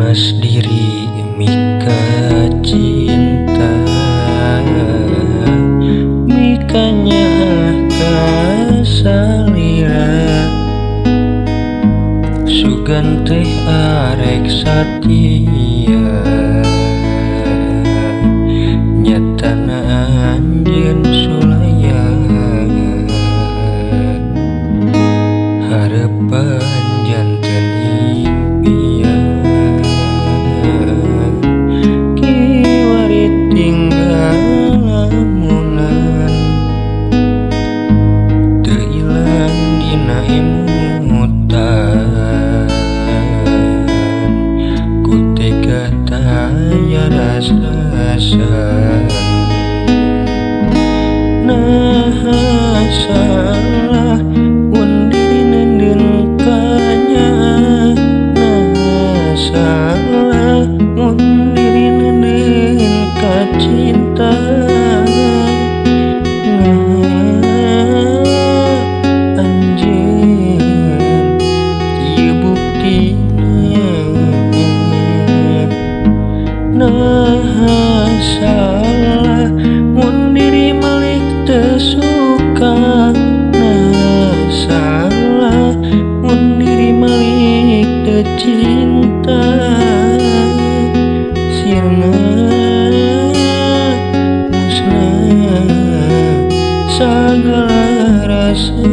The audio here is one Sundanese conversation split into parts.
Tunas diri mika cinta, mikanya kasalira. Sugan teh arek satia, nyatana anjeun sulaya. Harepan janten impian, kiwari tinggal lamunan. Teu ilang dina emutan, ku tega taya ras-rasan. Nah salah mun diri neundeun ka nyaah, nah salah mun diri neundeun ka cinta. Nah anjeun ieu buktina, nah salah mun diri malik teu suka, nah salah mun diri malik teu cinta. Sirna musnah sagala rasa.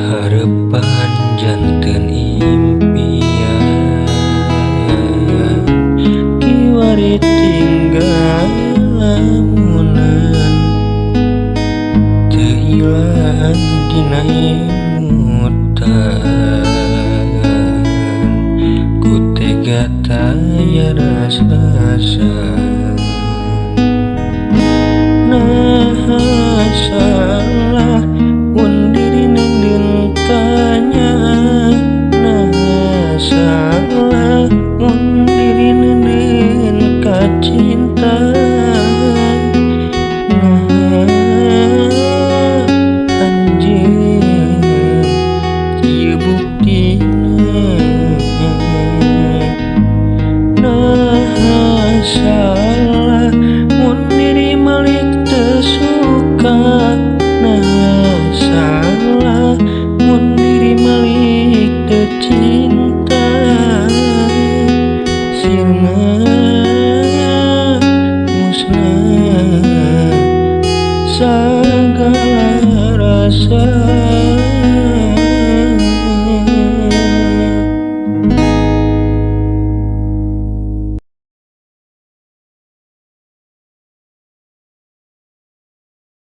Harepan janten impian, kiwari tinggal lamunan. Teu ilang dina emutan, ku tega taya ras-rasan. Nah salah mun diri neundeun ka nyaah, nah salah mun diri neundeun ka cinta. Nah anjeun ieu buktina, nah salah mun diri malik teu suka, nah salah mun diri malik teu cinta.